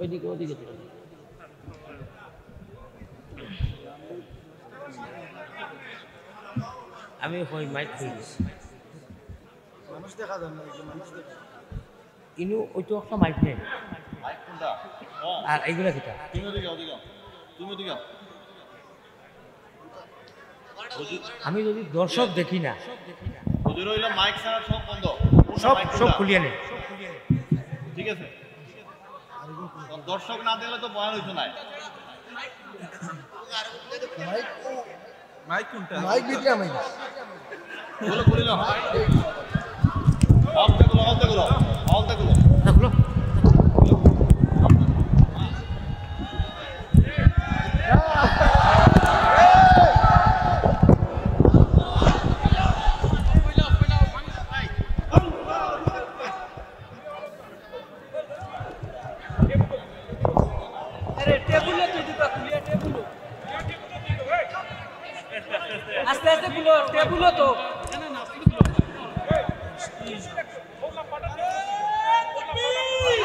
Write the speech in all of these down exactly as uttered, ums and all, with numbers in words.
ওইদিকে, ওইদিকে চলো। আমি কই মাইক খুলে দিছি। মানুষ দেখা যায় না, এই যে মানুষ দেখা যায়। ইনু ওই তো একটা মাইক নেই। মাইক কোনটা? হ্যাঁ। আর এইগুলা কিতা? তুমি ওদিকে, ওদিকে। তুমি ওদিকে। আমি যদি দর্শক দেখি না, হুজুর হইলো মাইক ছাড়া সব বন্ধ। কোনটা সব, মাইক সব কোনটা? খুলিয়ে নেই। ঠিক আছে। দর্শক না দেখলে তো বয়ান হইতো না। মাইক, মাইক কোনটা? মাইক ভিতরে আমি। বলো, খুলে নাও। অফ দেখো, অফ দেখো, অফ দেখো। না, খুলো। আরে, টেবুলো তো দুটো খুলিয়া, টেবুলো। আস্তে আস্তে খুলো, টেবুলো তো।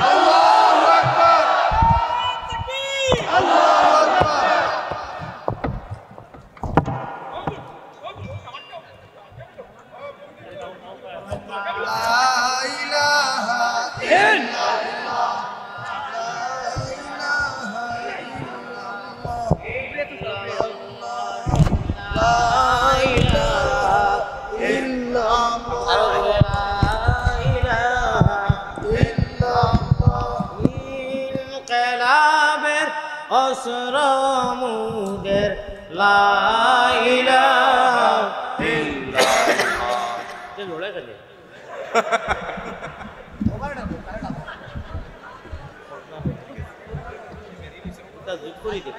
আল্লাহু আকবার। আল্লাহু আকবার। لا إله إلا الله. لا إله إلا الله. لا إله إلا الله. لا إله إلا الله. ইনকিলাবের অস্ত্র মুদের, লা ইলাহা ইল্লাল্লাহ। এটা জোরে খেলে। এটা জোর করে দে।